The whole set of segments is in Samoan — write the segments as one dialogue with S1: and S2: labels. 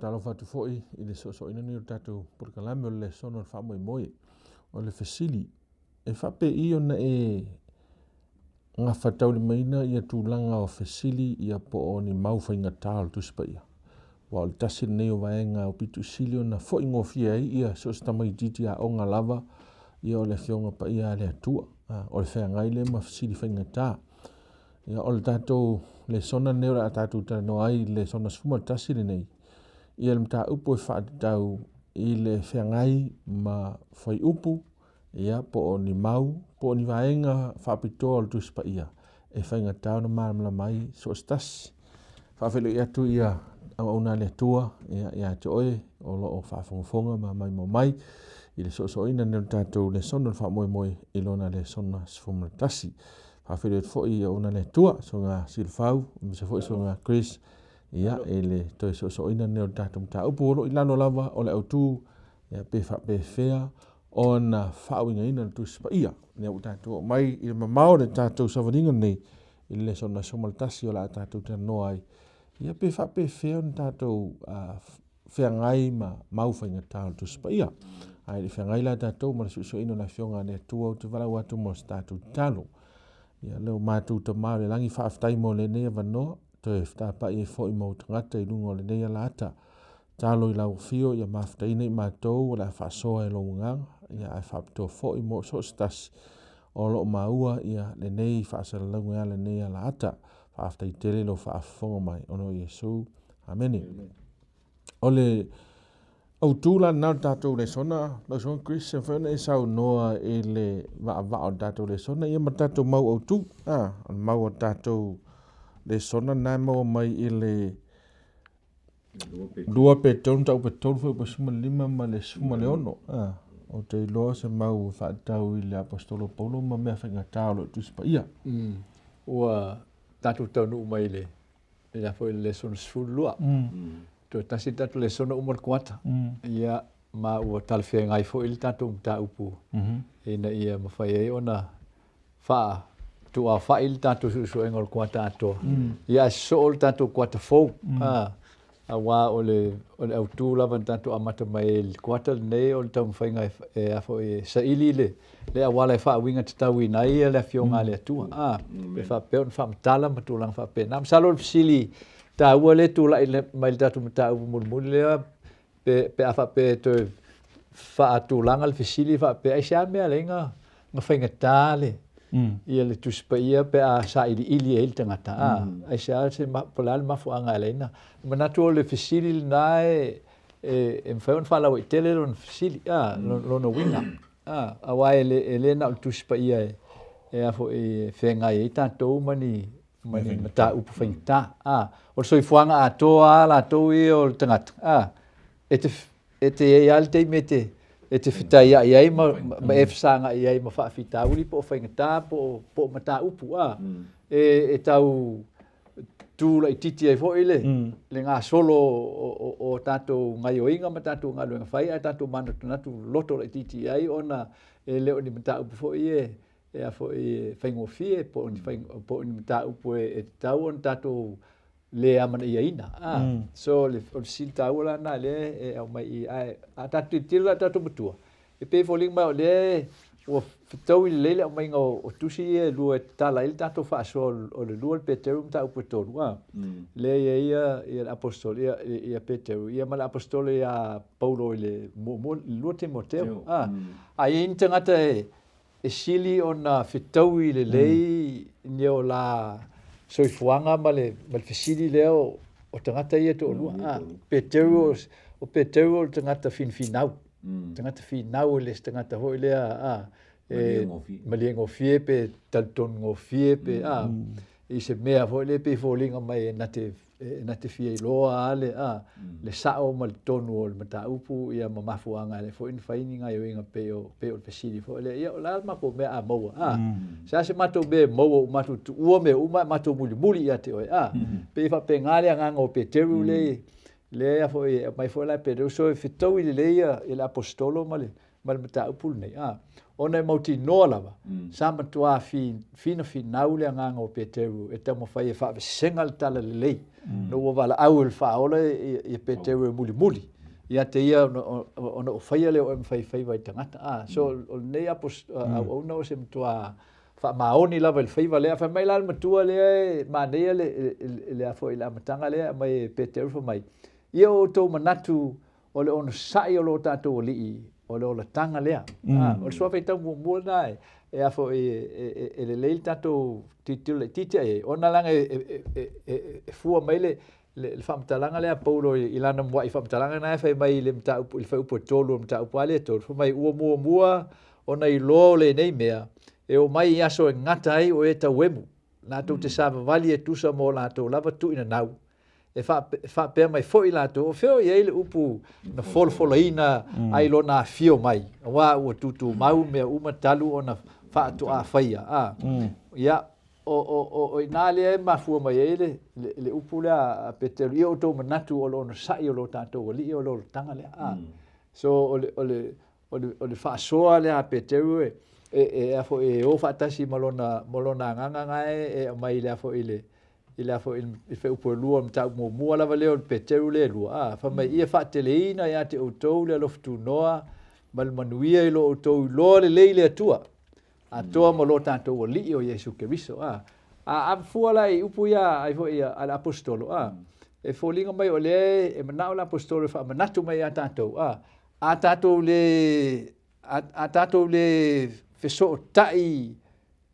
S1: Faatalofa atu foi i le soosooina nei o le tatou polokalame o le lesona o le faamoemoe. O le fesili, e faapei ona e gafataulimaina ia tulaga o fesili ia po o ni mau faigata o le Tusi Paia? Aua o le tasi lenei o vaega aupito sili ona foigofie ai ia so o se tamaitiiti aoga lava ia o le Afioga Paia a le Atua. O le feagai lea ma fesili faigata. Ia, o le tatou lesona lenei o le a tatou talanoa ai i le lesona 11 lenei, ia le mataupu e faatatau i le feagai ma fuaiupu, ia, po o ni mau, po o ni vaega faapitoa o le Tusi Paia e faigata ona malamalama ai so o se tasi. Faafeiloai atu ia auauna a le Atua ia, ia te oe o lo o faafogafoga ma maimoa mai i le soosooina nei o le tatou lesona o le faamoemoe i lona lesona 11. Faafeiloai atu foi i auauna a le Atua, Susuga Silafau, aemaise foi Susuga Chris, ia, i le toe soosooina nei o le tatou mataupu o lo o i lalo lava o le autu, ia, pe faapefea ona faauigaina le Tusi Paia. Lea ua tatou oo mai i le mamao o le tatou savaliga lenei i le lesona 11 o le a tatou talanoa ai, ia pe faapefea ona tatou feagai ma mau faigata o le Tusi Paia. Ae le i feagai la tatou ma le suesueina o le Afioga a le Atua, ou te valaau atu mo se tatou tatalo. Ia le o matou Tama o le lagi, faafetai mo lenei avanoa, toe fetapai ai foi ma ou tagata i luga o lenei alaata. Tatalo i lau afio ia mafutaina i matou o le a faasoa e lou agaga, ia ae faapitoa foi mo so o se tasi o lo o maua ia lenei faasalalauga e ala i lenei alaata. Faafetai tele i lou faafofoga mai ona o Iesu. Amene. O le autu la lena o le tatou lesona, lau Susuga Chris, e mafai ona e saunoa i le vaavaa o le tatou lesona ia ma le tatou mau autu. O le mau o le tatou lesona lena e maua mai i le 2 Petero mataupu e 3 foi 15 ma le 16. Ou te iloa se mau e faatatau i le Aposetolo Paulo ma mea faigata o lo o Tusi Paia.
S2: Ua tatou taunuu mai i le le foi le lesona 12. Toe tasi le tatou lesona uma le kuata. Ia, ma ua talafeagai foi le tatou mataupu ina ia mafai ai ona faatuafa'i le tatou suesuega o le kuata atoa. Ia ae sosoo le tatou kuata fou. Aua o le o le autu lava na tatou amata mai ai i le kuata lenei o le taumafaiga e a foi e saili le le auala e faauiga tatauina ai le Afioga a le Atua, a, pe faapea ona faamatala ma tulaga faapena. Masalo o le fesili taua lea e tulai mai i le tatou mataupu mulimuli lea, pe, pe a faapea e toe faatulaga le fesili faapea, aisea mea e ala ai na faigata le, ia le Tusi Paia pe a sailiili ai le tagata, a, aisea se, po o le a le mafuaaga e ala ai na. Manatu o le fesili lena e, e mafai ona faalauaitele lona fesili, a, lona uiga. A, aua e le, e le na o le Tusi Paia e, e a foi e feagai ai tatou ma ni, ma ni mataupu faigata. A, o le soifuaga atoa lava latou ia o le tagata, a, e te, e te i ai lava le taimi e te, e te fetaiai ai ma, ma e fesagai ai ma faafitauli po o faigata po o, po o mataupu, a, e, e tau tu laitiiti ai foi le, mm. le gasolo o, o, o tatou gaioiga ma tatou galuega fai, ae tatou manatunatu loto laitiiti i ai ona e le o ni mataupu foi e, e a foi e faigofie po o ni, fai, po o ni mataupu e, e tatau ona tatou le amanaiaina. Ah, mm. So le, o le fesili taua la na lea e aumai i, ae a tatou tilotilo la tatou matua, E pei e foliga mai o lea ua fetaui lelei le aumaiga o tusi ia e lua e tatala ai le tatou faasoa o le lua le Peteru mataupu e tolu a. Lea e i ai ia le aposetolo ia ia Peteru ia ma le aposetolo ia Paulo i le muamua le lua Timoteo a. A i ai ni tagata e e sili ona fetaui lelei ni o la soifuaga ma le ma le fesili lea o tagata ia e toalua a. Peteru o Peteru o le tagata finafinau. Tagata finau e le se tagata foi lea a e malie gofie pe talitonu gofie pe a i se mea foi lea pei foliga mai e na te e na te fia iloa a le a le sao ma le tonu o le mataupu ia ma mafuaaga e foi na fai ni gaioiga pei o pei o le fesili foi lea ia o le a le matou mea a maua a se a se matou mea e maua ua matou tuua mea uma ae matou mulimuli ia te oe a pei e faapena le agaga o Peteru lea Lea foi e aumai foi la e Peteru, so e fetaui lelei ia le aposetolo ma le ma le mataupu lenei, a, ona e mautinoa lava, sa matuā finafinau le agaga o Peteru e taumafai e faavesega le talalelei, ina ua valaau e le Faaola ia Peteru e mulimuli ia te ia ona ou faia lea o oe ma faifaiva i tagata. A, so o lenei auauna o se matuā faamaoni lava i le faiva lea. Fai mai la le matua lea e manaia le, le, a foi, le amataga lea e aumai e Peteru fai mai, ia o outou manatu o le onosai o lo tatou Alii o le olataga lea. O le suafa faitau muamua lena e, e a foi e lelei le tatou tilotilo laitiiti i ai, ona leaga e fua mai le faamatalaga lea a Paulo i lana muai faamatalaga lena e fai mai i le mataupu i le fuaiupu e 3 o le mataupu lava lea e 3, fai mai ua muamua ona iloa o lenei mea e omai i aso e gata ai o e tauemu, latou te savavali e tusa ma o latou lava tuuinanau, e faapea mai foi latou, o fea o i ai le upu na folafolaina ai lona afio mai, aua ua tutumau mea uma talu ona faatoa faia. A, ia, o i ina lea e mafua mai ai le upu lea a Peteru, ia outou manatu o le onosai o lo tatou Alii o le olataga lea. A, so o le faasoa lea a Peteru e o faatasi ma lona agaga na e aumai i le a foi i le a foi i le fuaiupu e 2 o le mataupu muamua lava lea o le Peteru lea e 2, a, fai mai, ia faateleina ia te outou le alofa tunoa ma le manuia i lo outou iloa lelei i le Atua, atoa ma lo tatou Alii o Iesu Keriso. A, a fua la i upu ia ai foi a le aposetolo, a, e foliga mai o lea e manao le aposetolo e faamanatu mai ia tatou, a, a tatou le a tatou le fesootai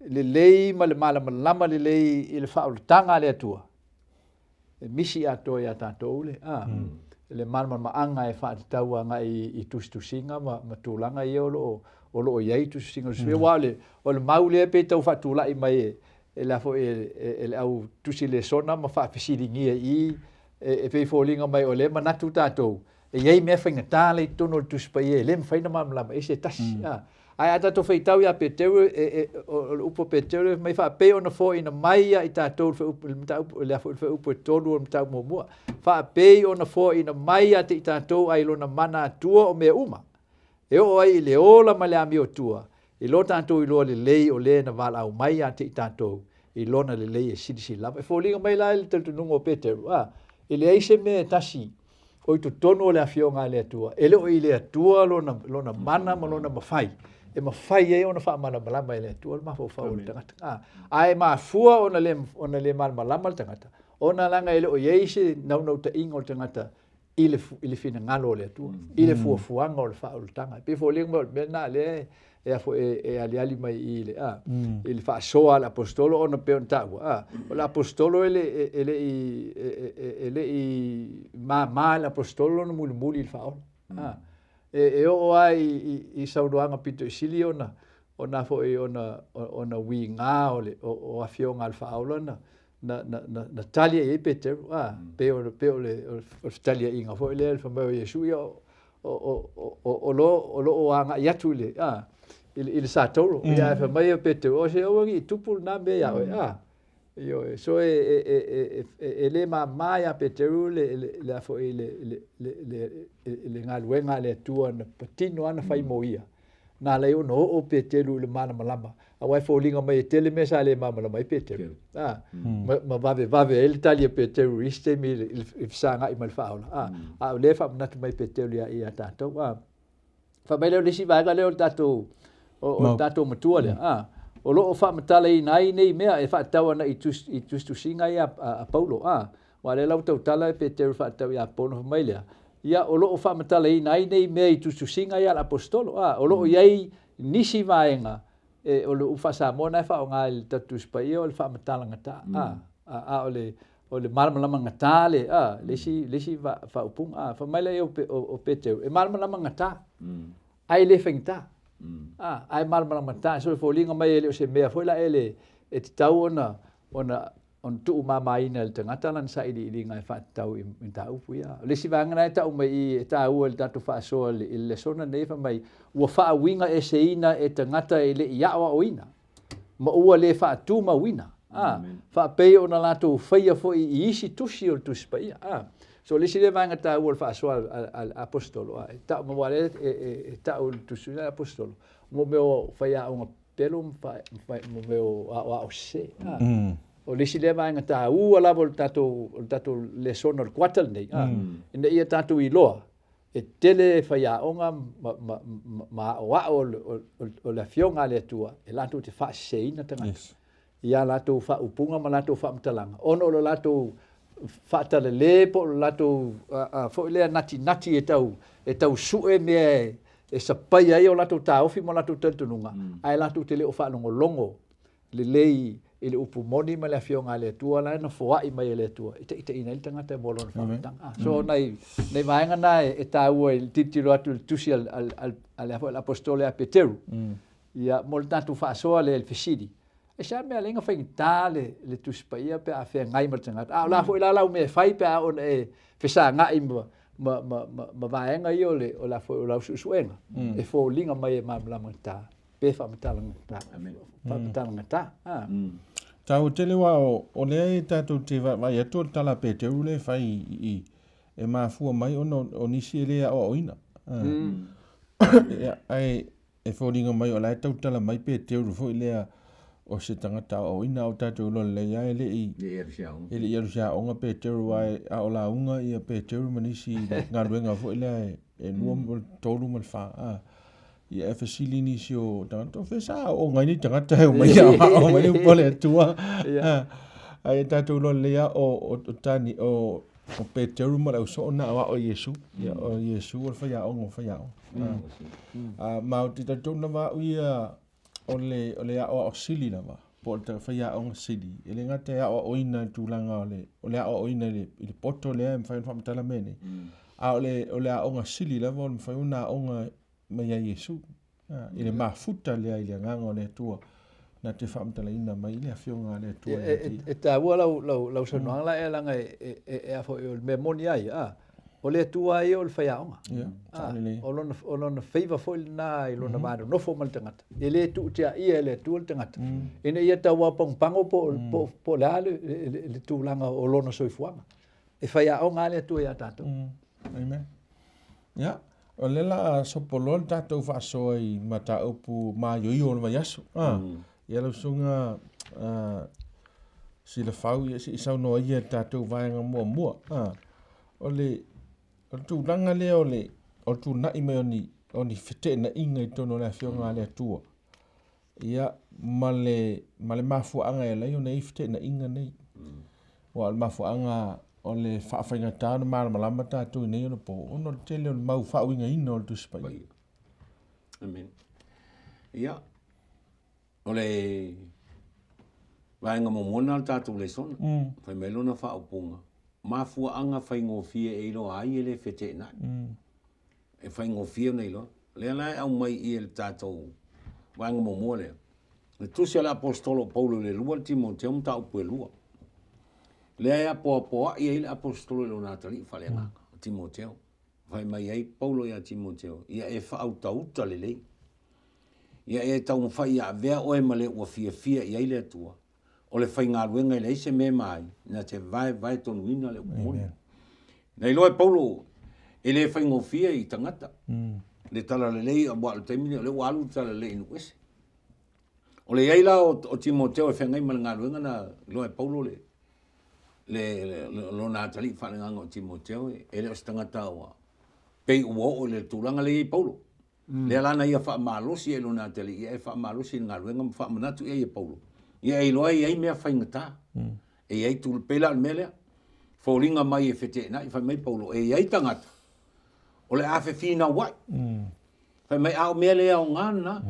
S2: lelei ma le malamalama lelei i le faaolataga a le Atua, e misi atoa iā tatou le, a, le malamalamaaga e faatatau agai i tusitusiga ma, ma tulaga ia o lo o, o lo o i ai tusitusiga o le sui, aua o le, o le mau lea pei tau faatulai mai e, e le a foi e, e, e le au tusi lesona ma faafesiligia i i, e, e pei foliga mai o lea e manatu tatou, E i ai mea faigata la i totonu o le Tusi Paia e le mafai ona malamalama ai se tasi. A, ae a tatou faitau ia Peteru, e, e, o le upu a Peteru e fai mai faapei ona foaina mai ia i tatou le fuaiupu, le mataupu, le a foi le fuaiupu e 3 o le mataupu muamua, faapei ona foaina mai ia te i tatou ai lona mana Atua o mea uma, e oo ai i le ola ma le amiotua, i lo tatou iloa lelei o le na valaau mai ia te i tatou i lona lelei e silisili lava. E foliga mai la i le talitonuga o Peteru, a, e leai se mea e tasi o i totonu o le Afioga a le Atua, e le o i le Atua lona, lona mana ma lona mafai, e mafai ai ona faamalamalama e le Atua le mafaufau o le tagata. A, ae mafua ona le, ona le malamalama le tagata, ona leaga e le o i ai se naunautaiga o le tagata i le, i le finagalo o le Atua, i le fuafuaga o le faaolataga. E pei foliga mai o le mea lena lea e, a foi, e, e aliali mai i le, a, i le faasoa a le aposetolo ona pei ona taua, a, o le aposetolo e le, e, e le i, e, e, e le i māmā i le aposetolo lona mulimuli i le faaola. A, e, e oo lava i, i, i saunoaga pito i sili ona, ona foi ona, ona uiga o le, o, o afioga a le faaola na, na, na, na, na tali ai Peteru, a, pei o, pei o le, o le fetaliaiga foi lea, fai mai o Iesu, ia, o, o, o, o, o lo, o lo o agai atu i le, a, i le, i le satauro. Ia, ae fai mai o Peteru, o se aua ne i tupu lena mea iā oe, a. Ioe, so e, e, e, e, e, e le māmā iā Peteru le, le, le a foi, le, le, le, le, le galuega a le Atua na patino lava na fai mo ia. Na ala ai ona oo Peteru i le malamalama, aua e foliga mai e tele mea sa le malamalama ai Peteru. A, ma, ma vavevave ai le tali a Peteru i isi taimi i le, i le fesagai ma le faaola. A, a o lea e faamanatu mai Peteru ia, ia tatou. A, fai mai lea o le isi vaega lea o le tatou, o, o le tatou matua lea. A, o lo o faamatalaina ai nei mea e faatatau ana i, tus, i tusitusiga ia a, a Paulo. A, aua o lea la ua tautala e Peteru faatatau ia Paulo, fai mai lea, Ia, o lo o faamatalaina ai nei mea i tusitusiga ia a le Aposetolo, a, o lo o i ai nisi vaega, e, o le upu faa-Samoa lena e faaaoga i le tatou Tusi Paia o le faamatalagata, a, a, a o le, o le malamalamagata le, a, le isi, le isi faaupuga, a, fai mai lea o, o, o Peteru, e malamalamagata, ae le faigata, a, ae malamalamagata, so e foliga mai e le o se mea foi la e e tatau ona, ona ona tuumamaina e le tagata lana sailiiliga e faatatau i mataupu ia. O le isi vaega lena e tau mai i e taua i le tatou faasoa i le lesona lenei, fai mai, ua faauiga eseina e tagata e le i aoaoina ma ua le faatumauina, a, faapei ona latou faia foi i isi tusi o le Tusi Paia. A. So o le isi lea vaega taua o le faasoa a le Aposetolo, e tau aua o lea e tau i le tusitusiga a le Aposetolo, mo mea o faiaoga pelo ma mea o aoao sese. O le isi lea vaega taua lava o le tatou, o le tatou lesona o le kuata lenei, ina ia tatou iloa e tele faiaoga ma aoao o le Afioga a le Atua e latou te faaseseina tagata i a latou faaupuga ma latou faamatalaga ona o le latou faatalale po o le latou foi lea natinati e tau e tau sue mea e sapaia ai o latou taofi ma o latou talitonuga, ae latou te le o faalogologo lelei i le upu moni ma le Afioga a le Atua la e na foai mai e le Atua e taitaiina ai le tagata mo lona faamatalaga. So nai nai vaega na e taua i le tilotilo atu i le tusi a le Aposetolo ia Peteru, ia mo le tatou faasoa lea i le fesili, aisea le mea e ala ai ona faigata le Tusi Paia pe a feagai ma le tagata, a o le a foi la lau mea e fai pe a oo ina e fesagai ma vaega ia o le o lau suesuega e foliga mai e malamalama gata pe faamatala gata.
S1: Taua tele aua o lea e tatou te vaavaai atu o le tala a Peteru lea e fai i e mafua mai ona o nisi e le aoaoina. Ae e foliga mai o la e tautala mai Peteru foi lea o se tagata aoaoina, a o tatou iloa lelei lava e le i e le i alu i se aoga Peteru aua a o lauga ia Peteru ma nisi i le galuega foi lea e 2 ma le 3 ma le 4. Ia e fesili nisi o tagata, o fea sa aooga ai nei tagata e omai e aoao mai le upu a le Atua. Ae tatou iloa lelei lava o Tani, o Peteru ma le ausoo na aoao e Iesu. Ia o Iesu o le faiaoga o faiaoga. Ma ou te talitonu lava au ia o le aoao sili lava po o le faiaoga sili, e le gata e aoaoina i le tulaga o le aoaoina i le poto lea e mafai ona faamatala mea nei, a o le aoga sili lava o le mafai ona aoga mai ia Iesu, i le mafuta lea i le Agaga o le Atua na te faamatalaina mai le Afioga a le Atua ia te ia.
S2: E taua lau saunoaga la leaga e a foi o le mea moni lava ia, o le Atua lava ia o le faiaoga. O lona favour foi lena i lona va nonofo ma le tagata. E le tuutiaia e le Atua le tagata ina ia tauapagopago po o le a le tulaga o lona soifuaga. E faiaoga lava le Atua ia tatou.
S1: Amen. Ia, o lea la a sopo loa le tatou faasoa i mataupu maioio o le vaiaso. Ah, ia lau susuga Silafau, ia se i saunoa ia i le tatou vaega muamua. Ah, o le, o le tulaga lea o le, o le tuunai mai o ni, o ni feteenaiga i totonu o le Afioga a le Atua. Ia, ma le, ma le mafuaaga e ala ai ona i ai feteenaiga nei. Aua o le mafuaaga o le faafaigata ona malamalama tatou i nei ona po, ona o le tele o le mau faauigaina o le Tusi Paia.
S3: Amen. Ia, o le vaega muamua lena o le tatou lesona. Fai mai lona faaupuga, mafuaaga faigofie e iloa ai e le feteenai. E faigofie ona iloa. O lea la e aumai i i le tatou vaega muamua lea, le tusi a le Aposetolo o Paulo i le 2 Timoteo mataupu e 2. Lea e apoapoai ai le Aposetolo i lona atalii faaleagaga, o Timoteo. Fai mai ai Paulo ia Timoteo, ia e faautauta lelei. Ia e taumafai ia avea oe ma le ua fiafia i ai le Atua. O le faigaluega e leai se mea e ma ai, na te vaevaetonuina le upu moni. Na iloa e Paulo e le faigofie i tagata le talalelei, aua o le taimi lenei o lea ua alu le talalelei i nuu ese. O le i ai la o Timoteo e feagai ma le galuega na iloa e Paulo le, le, lona atalii faaleagaga o Timoteo e le o se tagata ua pei ua oo i le tulaga lea i ai Paulo. Lea la na ia faamalosi ai lona atalii, ia e faamalosi i le galuega ma faamanatu i ai e Paulo, ia e iloa e i ai mea faigata. E i ai tulaga, pei la o le mea lea, foliga mai e feteenai, fai mai Paulo, e i ai tagata o le a fefinauai. Fai mai, a o mea le aoga lena.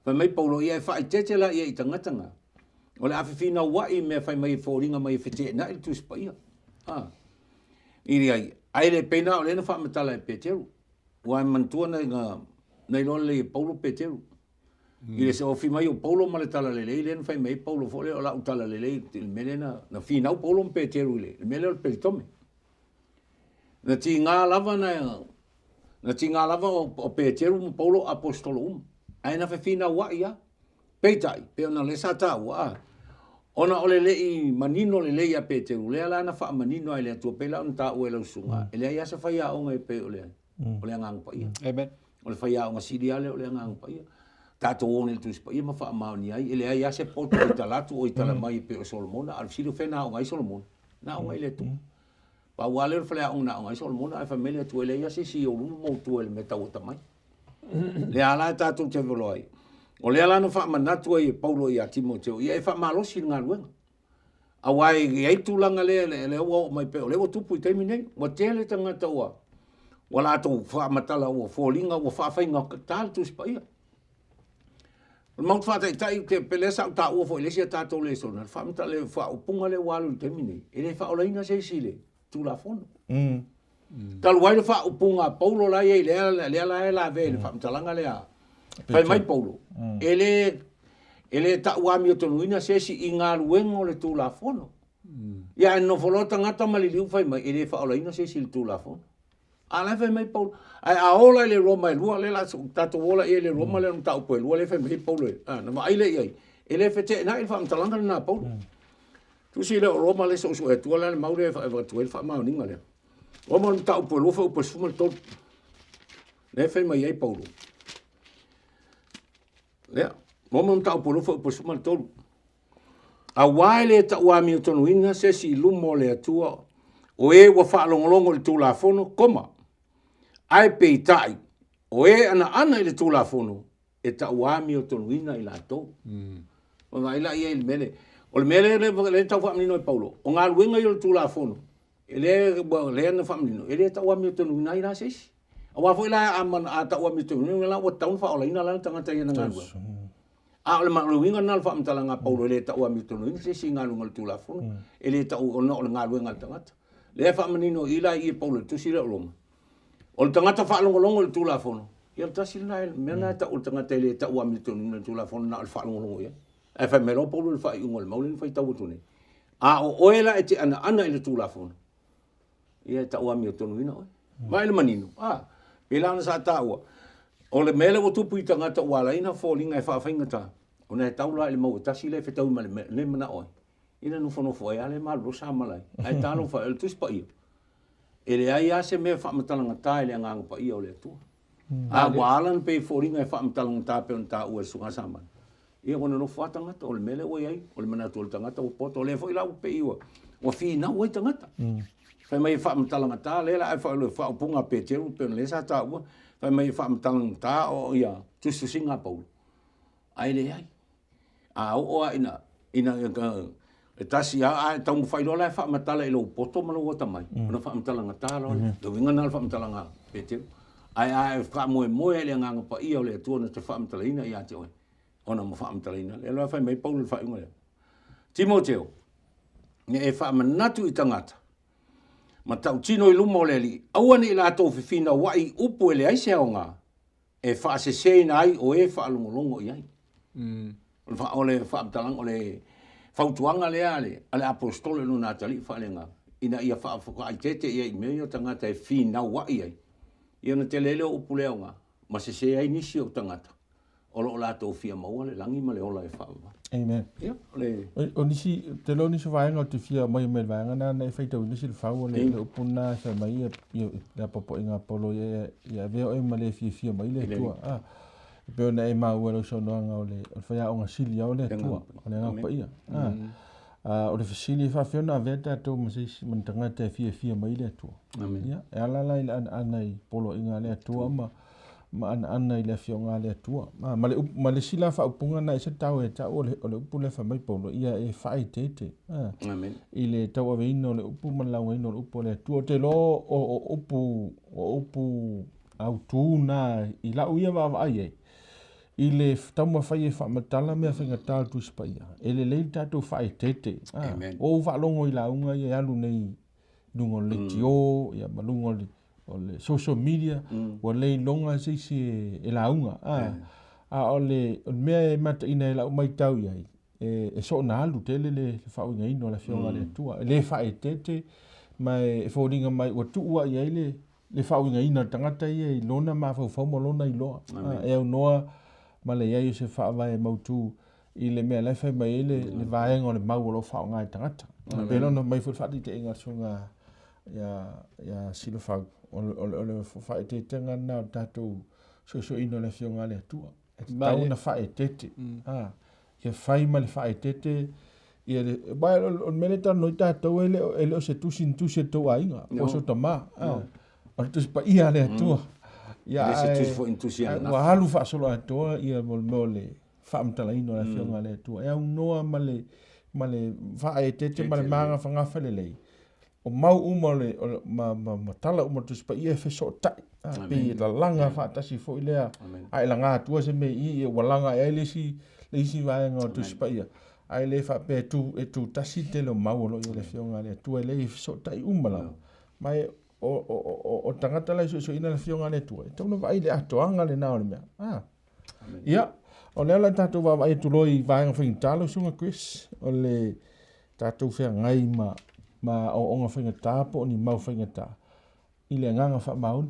S3: Fai mai Paulo, ia e faaeteete la i ai i tagata na, o le a fefinauai i mea fai mai e foliga mai e feteenai le Tusi Paia. I le ai, ae le pei la o lea na faamatala e Peteru. Ua e manatua na, na iloa lelei e Paulo Peteru. I le ofi mai o Paulo ma le talalelei lea na fai mai ai Paulo foi lea o lau talalelei i le mea lea na, na finau Paulo ma Peteru i le mea lea o le pelitome. Na tiga lava na, na tiga lava o, o Peteru ma Paulo o aposetolo uma, ae na fefinauai lava. Peitai, pei ona lea sa taua, a, Ona o le le i manino lelei ia Peteru, lea la na faamanino ai e le Atua, pei la ona taua e lau susuga, e leai lava se faiaoga e pei o le, o le Agaga Paia.
S2: Amen.
S3: O le faiaoga sili lava lea o le Agaga Paia. Tatou o nei i le Tusi Paia ma faamaonia ai, e leai lava se poto o i tala atu o i tala mai e pei o Solomona, a o le fesili o fea na aoga ai Solomona? Na aoga i le Atua. Pau lava lea o le faleaoga na aoga ai Solomona, ae fai mai le Atua, e leai lava se isi i ou luma ma ou tua i le mea tau atamai. Lea la e tatou te velo ai. O lea la na faamanatu ai e Paulo ia Timoteo, ia e faamalosi i le galuega. Aua e i ai tulaga lea, lea ua oo mai pea, o lea ua tupu i taimi nei. Ua tele tagata ua, ua latou faamatala, ua foliga, ua faafaigata le Tusi Paia. O le mau faataitai, te, pe lea sa ou taua foi i le isi a tatou lesona, le faamatala, le faaupuga lea ua alu i le taimi nei, e le faaolaina se isi i le Tulafono. Talu ai le faaupuga a Paulo la e i ai, lea, lea la e lavea i le faamatalaga lea. Fai mai Paulo, e le, e le tau amiotonuina se isi i galuega o le Tulafono. Ia ae nonofo loa tagata ma liliu fai mai, e le faaolaina se isi i le Tulafono. A o la e fai mai Paulo, ae a ola i le Roma e lua, lea la tatou ola i ai i le Roma lea o le mataupu e lua lea e fai mai ai Paulo, a, na vaai lea i ai, e le feteenai le faamatalaga lena a Paulo. Tusi lea o Roma lea soosoo atua la le mau lea e avatu ai le faamaoniga lea. Roma o le mataupu e lua fuaiupu e 13. Lea e fai mai ai Paulo. Lea, Roma o le mataupu e lua fuaiupu e 13. Aua e le tauamiotonuina se isi i luma o le Atua o e ua faalogologo i le Tulafono, koma, ae peitai, o e anaana i le Tulafono, e tauamiotonuina i latou. Vaai la i ai i le mea lea. O le mea lea, lea, lea tau faamanino e Paulo, o galuega ia o le Tulafono, e lea, ua, lea na faamanino, e le tauamiotonuina ai la se isi. Aua foi la a, a tauamiotonuina la ua tatau ona faaolaina la le tagata i ana galuega. A o le, o le uiga lena o le faamatalaga a Paulo, e le tauamiotonuina se isi i galuega o le Tulafono, e le tau, ona o le galuega a le tagata. Lea e faamanino i la i i e Paulo i le tusi lea o Roma. O le tagata faalogologo i le Tulafono, ia o le tasi lena mea lena e tau o le tagata e le tau amiotonuina le Tulafono na o le faalogologo i ai. Ae fai mai loa Paulo i le faaiuga o le mau lea na faitau atu nei, A o oe la e te anaana i le Tulafono, ia e tau amiotonuina oe. Vaai le manino, a, pei la ona sa taua, o le mea lea ua tupu i tagata ua ala ai ona foliga e faafaigata, ona e tau la i le mau e tasi lea e fetaui ma le mea e manao ai, ina nofonofo ai lava lea malolo sa malae. Ae talofa e, o le Tusi Paia, E leai lava se mea e faamatalagata i le Agaga Paia o le Atua. A ua ala ona pei e foliga e faamatalagata pei ona taua e le Susuga Samani, ia ua nonofo lava tagata, o le mea lea ua i ai, o le manatu o le tagata ua poto. O lea foi la ua pei ua, ua finau ai tagata. Fai mai e faamatalagata, lea la o le faaupuga a Peteru pei ona lea sa taua, fai mai e faamatalagata o ia tusitusiga a Paulo, ae leai. A oo lava ina, ina, e tasi lava, a taumafai loa la e faamatala i lou poto ma lou atamai, ona faamatala gata loa lea. Le uiga lena o le faamatalaga a Peteru. Ae a e faamoemoe i le Agaga Paia o le Atua na te faamatalaina ia te oe, ona ma faamatalaina lea. Lea fai mai Paulo i le faaiuga lea. Timoteo, ina e faamanatu i tagata, ma tautino i luma o le Alii, aua ne i latou fefinauai i upu e leai se aoga, e faaseseina ai o e faalogologo i ai. O le faamatalaga, o le fautuaga lea a le, a le aposetolo i lona atalii faaleagaga, ina ia faaeteete i ai i mea ia o tagata e finauai ai, ia ona tele ai lea o upu le aoga, ma sese ai nisi o tagata o lo o latou fia maua le lagi ma le ola e faavavau.
S1: Amen.
S3: Ia, o le...
S1: O nisi, te iloa o nisi o vaega ou te fia aumaia mai le vaega lena na e faitauina si le fau o le, le upu lena e fai mai ia, ia, le apoapoaiga a Paulo ia, ia avea oe ma le fiafia mai le Atua. Ah, e pei ona e maua i lau saunoaga o le, o le faiaoga sili lava o le Atua, o le Agaga Paia. Ah, ah, o le fesili e faafefea ona avea tatou ma se isi, ma ni tagata e fiafia mai le Atua.
S3: Amen.
S1: Ia, e ala la i le anaana i poloaiga a le Atua ma, ma anaana i le Afioga a le Atua. Ma, ma le, ma le isi la faaupuga na e se tau e tau o le, o le upu lea fai mai Paulo, ia e faaeteete. Ah,
S3: Amen.
S1: I le tauaveina o le upu ma le laugaina o le upu a le Atua. Ou te iloa o, o upu, o upu autū na i lau ia vaavaai ai, i le taumafai e faamatala mea faigata o le Tusi Paia, e lelei le tatou faaeteete. Ah,
S3: Amen.
S1: ua ou faalogo i lauga ia e alu nei i luga o le leitio, ia ma luga o le, o le social media, ua le iloga se isi e, e lauga. Ah, a o le, o le mea e mataina e lau maitau i ai, e, e soona alu tele le, le faauigaina o le Afioga a le Atua. E le faaeteete, ma e, e foliga mai ua tuu lava i ai le, le faauigaina o le tagata ia i lona mafaufau ma lona iloa. Ah, e aunoa ma le i ai o se faavae mautu. i le mea la e fai mai ai le, le vaega o le mau o lo o faaaoga e tagata. Pei la ona aumai foi le faataitaiga a le susuga ia, ia Silafau, o le, o le, o le faaeteetega lena o le tatou suesueina o le Afioga a le Atua. E tatau ona faaeteete. Mm. Ia fai ma le faaeteete ia le, aua o le mea lea e talanoa ai tatou e le o, e le o se tusi ni tusi a le tou aiga, po o se tama. No. O le tusi paia a le Atua. Mm.
S3: Ia, le se tusi foi ni tusi
S1: ananafi. Ua alu faasoloatoa ia mo le mea o le faamatalaina o le Afioga a le Atua. E aunoa ma le, ma le faaeteete ma le magafagafa lelei. O mau uma o le, o le, ma, ma, ma tala uma o le Tusi Paia e fesootai. A, pei e lalaga faatasi foi lea. A e laga atua se mea i i, ua laga ae ai le isi, le isi vaega o le Tusi Paia. Ae le faapea e tu, e tutasi le tele o mau o lo o i ai le Afioga a le Atua, e leai e fesootai uma lava. Ma e, o, o, o, o tagata la e suesueina le Afioga a le Atua, e tatau ona vaai i le atoaga lena o le mea. A. Ia, o lea la tatou vaavaai atu loa i vaega faigata lau Susuga Chris, o le tatou feagai ma, ma aoaoga faigata po o ni mau faigata i le agaga faamaoni.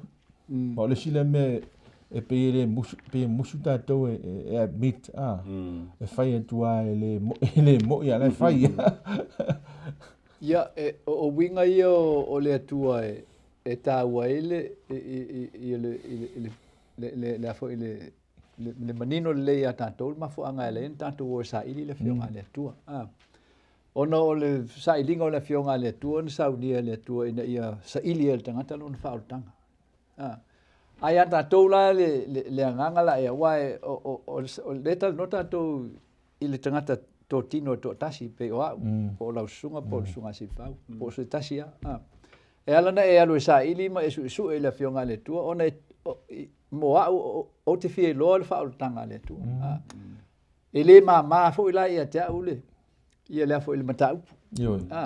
S1: Mm. Ma o le isi lea mea e pei e le musu, pei e musu tatou e, e, e admit, a, mm. e fai atu lava e le, e le mo'i a la e fai.
S2: Ia, e, o, o uiga ia o, o le Atua e, e tāua ai le, i, i, i, i, le, i, le, i le le, le, le a foi le, le, le manino lelei iā tatou le mafuaaga e ala ai ona tatou o e saili le Afioga a le Atua. A. Ona o le sailiga o le Afioga a le Atua na saunia e le Atua ina ia saili ai e le tagata lona faaolataga. A. A iā tatou la le, le, le agaga la ea, aua e, o, o, o, o lea e talanoa tatou i le tagata totino e toatasi, pei o au, mm. po o lau susuga, po o le susuga a Silafau, mm. po o se tasi lava. A. E ala ona e alu e saili ma e suesue i le Afioga a le Atua, ona e, o, i, mo au, o, ou te fia iloa le faaolataga a le Atua. Mm. A. E le māmā foi la ia te au le, ia lea foi le mataupu.
S1: Ioe. A.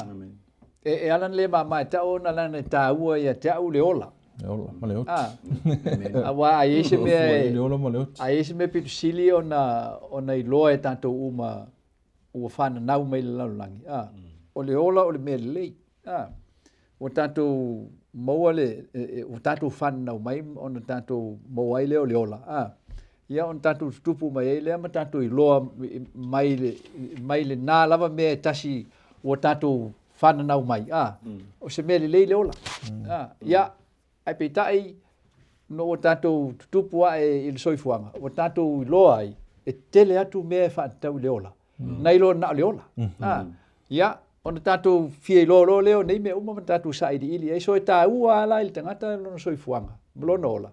S2: E, e ala ona le māmā e te au ona leaga e tāua ia te au le ola.
S1: Le ola ma le oti.
S2: A. Aua a i ai se mea e,
S1: Le ola ma le oti.
S2: a i ai se mea pito sili ona, ona iloa e tatou uma ua fananau mai le lalolagi. A. O le ola o le mea lelei. A. Ua tatou maua le, ua tatou fananau mai ona tatou maua ai lea o le ola. A. Ia ona tatou tutupu mai ai lea ma tatou iloa mai le, mai lena lava mea e tasi ua tatou fananau mai. A. O se mea lelei le ola. A. Ia, ae peitai, ina ua tatou tutupu ae i le soifuaga, ua tatou iloa ai, e tele atu mea e faatatau i le ola. Nai lo na o le ola. A, ia, ona tatou fia iloa loa lea o nei mea uma ma tatou sailiili ai. So e taua lava la i le tagata lona soifuaga ma lona ola.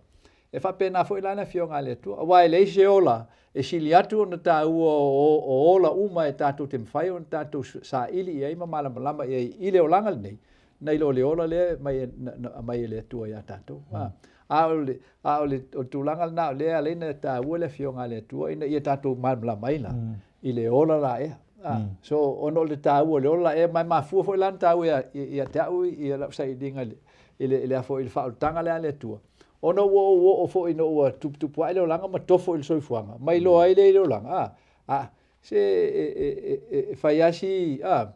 S2: E faapena foi la le Afioga a le Atua, aua e leai se ola e sili atu ona taua o, o ola uma e tatou te mafai ona tatou saili i ai ma malamalama i ai i le olaga lenei, nai lo le ola lea e aumai, na, na aumai e le Atua iā tatou. A, a o le, a o le, o le tulaga lena o lea e ala ai ona taua le Afioga a le Atua ina ia tatou malamalama ai la i le ola la ea. A, so ona o le taua o le ola la ea, ma e mafua foi la ona taua ia, ia te au ia lau sailiga i le, i le, i le a foi, i le faaolataga lea a le Atua. Ona ua ou oo foi ina ua tuputupu ae le olaga ma tofo i le soifuaga, ma iloa ai lea i le olaga, a, a, se e, e, e, e, e fai lava si, a,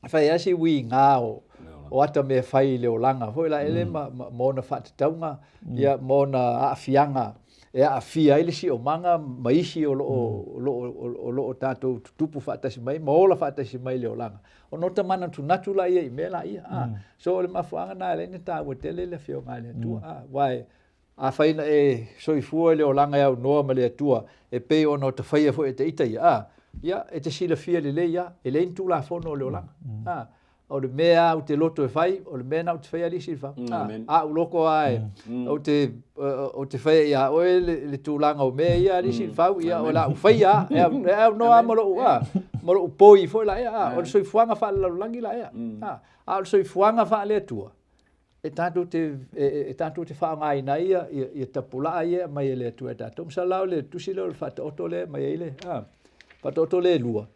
S2: fai lava si uiga o, o ata mea fai i le olaga foi la ele ma, ma, ma ona faatatauga, ia, ma ona aafiaga e aafia ai le siomaga ma isi o lo o, o lo o, o lo o tatou tutupu faatasi mai ma ola faatasi mai i le olaga. Ona ota manatunatu laia i mea laia. A, so o le mafuaaga lena e ala ai ona taua tele le Afioga a le Atua. A, aua e, Afai na e soifua i le olaga e aunoa ma le Atua, e pei ona ota faia foi e te ita ia, a, ia, e te silafia lelei a, e leai ni tulafono o le olaga. A, o le mea a ou te loto e fai, o le mea na ou te faia alii Silafau. A, a ou loko a e, ou te, ou te faia ia oe le, le tulaga o mea ia alii Silafau, ia, o le a ou faia a, e, e aunoa a ma lou, a, ma lou poi foi la ea, a, o le soifuaga faalelalolagi la ea. A, a o le soifuaga faale-Atua, e tatou te, e, e tatou te faaaogaina ai ia, ia, ia tapulaa ia e aumai e le Atua e tatou. Masalo la o le tusi lea o le Faataoto lea e aumai ai le, a, Faataoto lea e lua,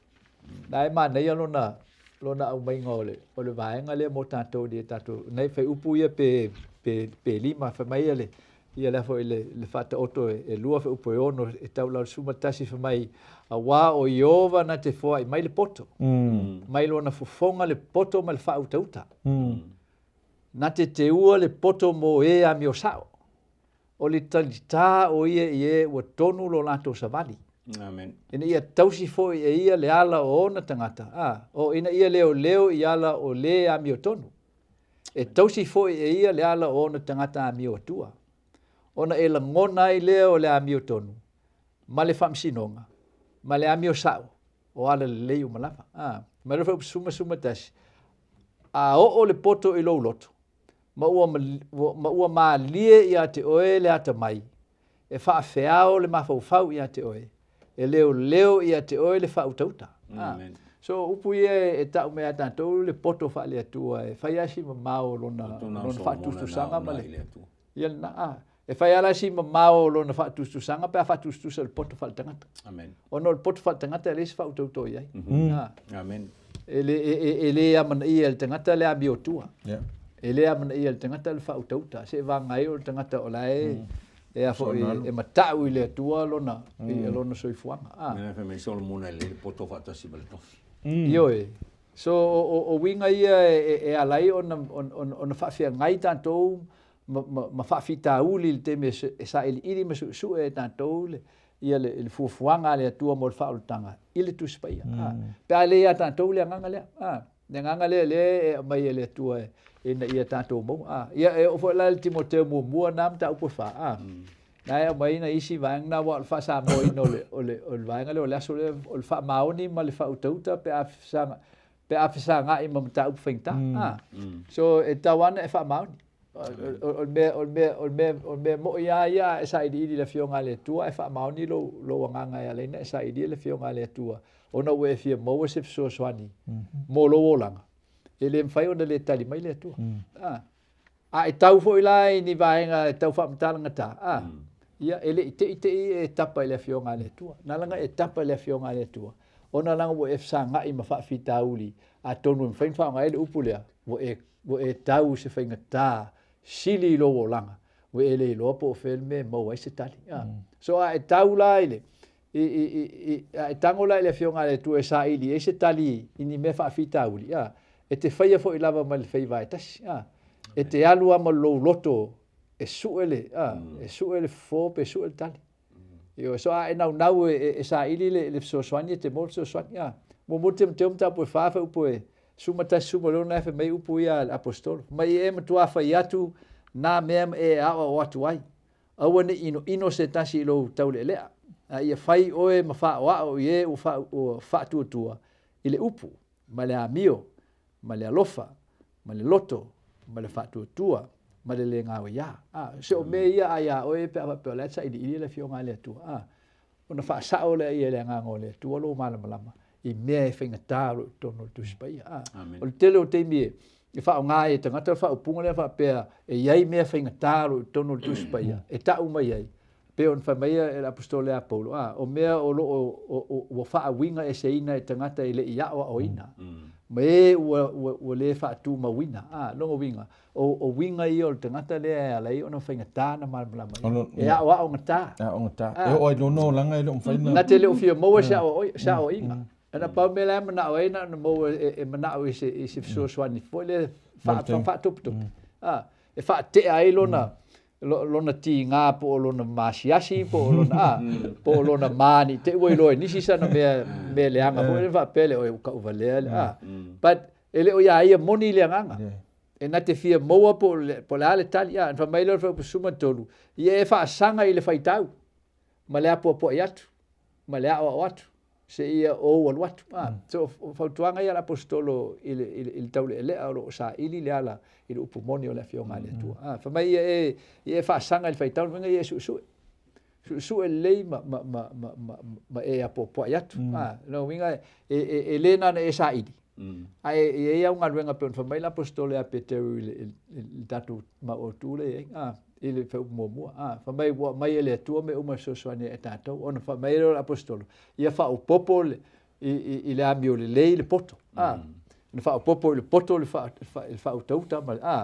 S2: na e manaia lona, lona aumaiga o le, o le vaega lea mo tatou ina ia tatou, nai fuaiupu ia pe, pe, pe lima, fai mai le, ia lea foi le, le Faataoto e, e lua fuaiupu e ono e tau lau 11 fai mai, auā o Ieova na te foai mai le poto, mai lona fofoga le poto ma le faautauta. Na te teua le poto mo e amio sao, o le talitā o ia i e ua tonu lo latou savali.
S3: Amen.
S2: Ina ia tausi foi e ia le ala o ona tagata, a, o ina ia leoleo i ala o lē amiotonu. E tausi foi e ia le ala o ona tagata amio atua. Ona e lagona ai lea o le amiotonu ma le faamasinoga ma le amio sa'o o ala lelei uma lava. A, ma le fuaiupu 11, a oo le poto i lou loto ma ua, ma ua malie ia te oe le atamai, e faafeao le mafaufau ia te oe, e leoleo ia te oe le faautauta. Ah, so upu ia e tau mai ia tatou le poto faale-Atua e fai lava si mamao o lona, lona faatusatusaga ma le ia lena. Ah, e fai lava la si mamao o lona faatusatusaga pe a faatusatusa i le poto faaletagata.
S3: Amen.
S2: Ona o le poto faaletagata e leai se faautauta o i ai. Ah.
S3: Amen.
S2: E le, e, e, e le amanaia e le tagata le amiotua.
S1: Yeah.
S2: E le amanaia e le tagata le faautauta. Seivaga ai o le tagata o la e, e a foi, e matau i le Atua lona, i lona soifuaga. Ah.
S3: Mea fai mai Solomona e lelei le poto faatasi ma le tofi.
S2: Ioe. So, o, o, o uiga ia e, e, e ala ai ona, ona, ona, ona faafeagai tatou ma, ma, ma faafitauli i le taimi e, e sailiili ma suesue e tatou le, ia le, le fuafuaga a le Atua mo le faaolataga i le Tusi Paia. Mm. Pe a le ia tatou le agaga lea. A, le agaga lea lea e aumai e le Atua e, ina ia tatou maua. A, ia e oo foi la i le Timoteo muamua na mataupu e fa. A, na e aumai na isi vaega na ua o le faasamoaina o le, o le, o le vaega lea o le aso lea o le faamaoni ma le faautauta pe a fesaga, pe a fesagai ma mataupu faigata. A, so e tatau lava ona e faamaoni. O le mea, o le mea, o le mea, o le mea moi lava ia a e sailiili i le Afioga a le Atua ae faamaoni lou, lou agaga e ala ai ona e sailia le Afioga a le Atua ona ua e fia maua se fesoasoani mo lou olaga, e le mafai ona le tali mai le Atua. A, a e tau foi la i ni vaega e tau faamatalagatā, a, ia, e le i te i te i e tapa i le Afioga a le Atua. Na ala ona e tapa i le Afioga a le Atua, ona leaga ua e fesagai ma faafitauli, atonu e mafai ona faaaoga ai le upu lea, ua e Ua e tau i se faigata sili i lou olaga, ua e le iloa po o fea le mea e maua ai se tali. A. So a e tau la i le, i, i, i, i, a e tago la i le Afioga a le Atua e saili ai se tali i ni mea faafitauli, a, e te faia foi lava ma le faiva e tasi. A. E te alu lava ma lou loto e sue le, a, e sue le fofo pe sue le tali. Ioe, so a e naunau e, e, e saili le, le fesoasoani e te maua le fesoasoani. A, muamua Timoteo mataupu e fa fuaiupu e 11 16 na e fai mai upu ia a le aposetolo. Mai e matuā fai atu nā mea ma e aoao atu ai. Aua ne i inoino se tasi i lou taulealea, a ia fai oe ma faaoao i e ua, fa, ua faatuatua i le upu, ma le amio, ma le alofa, ma le loto, ma le faatuatua, ma le le gaoiā. A, se o mea ia a iā oe pe a faapea o la e sailiili le Afioga a le Atua. A, ona faasao lea ia e le Agaga o le Atua lou malamalama i mea e faigata o lo o i totonu o le Tusi Paia. A, o le tele o taimi e, e faaaoga ai e tagata le faaupuga lea faapea e i ai mea faigata o lo o i totonu o le Tusi Paia e tau mai ai, pei ona fai mai e le Aposetolo ia Paulo, a, o mea o lo o ua faauiga eseina e tagata e le i aoaoina, ma e ua, ua, ua le faatumauina. A, lona uiga, o, o uiga ia o le tagata lea e ala ai ona faigata ona malamalama ia. E aoaogata.
S1: E aoaogata. E oo ai lona olaga e le o mafai ona...
S2: Na te le o fia maua se se aoaiga. Na pau mea la e manao ai na ona maua e, e manao i se, i se fesoasoani foi lea faatopetope. A, e faatea ai lona, lona tigā po o lona maasiasi po o lona a, po o lona ma ne i te i ua iloa e nisi sana mea, mea leaga foi lea faapea lea, oi ua tauvalea le a. But e le o iā ia moni le agaga. E na te fia maua po o le, po o le a le tali. A, ona fai mai lea o le fuaiupu 13, ia e faasaga i le faitau ma le apoapoai atu ma le aoao atu seia ou alu atu. A, so o fautuaga ia a le Aposetolo i le, i le, i le taulealea o lo o saili le ala i le upu moni o le Afioga a le Atua. A, fai mai ia e, ia e faasaga i le faitau, le uiga ia e suesue. Suesue lelei ma, ma, ma, ma, ma, ma e apoapoai atu. A, lona uiga e, e, e le na ona e saili, ae e i ai au galuega pei ona fai mai le Aposetolo ia Peteru i le, i le, i le tatou mau autu lea e i ai, a, i le fuaiupu muamua. A, fai mai ua aumai e le Atua mea uma e fesoasoani ai ia tatou. Ona fai mai lea o le Aposetolo, ia faaopoopo le, i, i, i le amio lelei le poto. A, ona faaopoopo i le poto le, fa, fa, le faautauta ma le, a,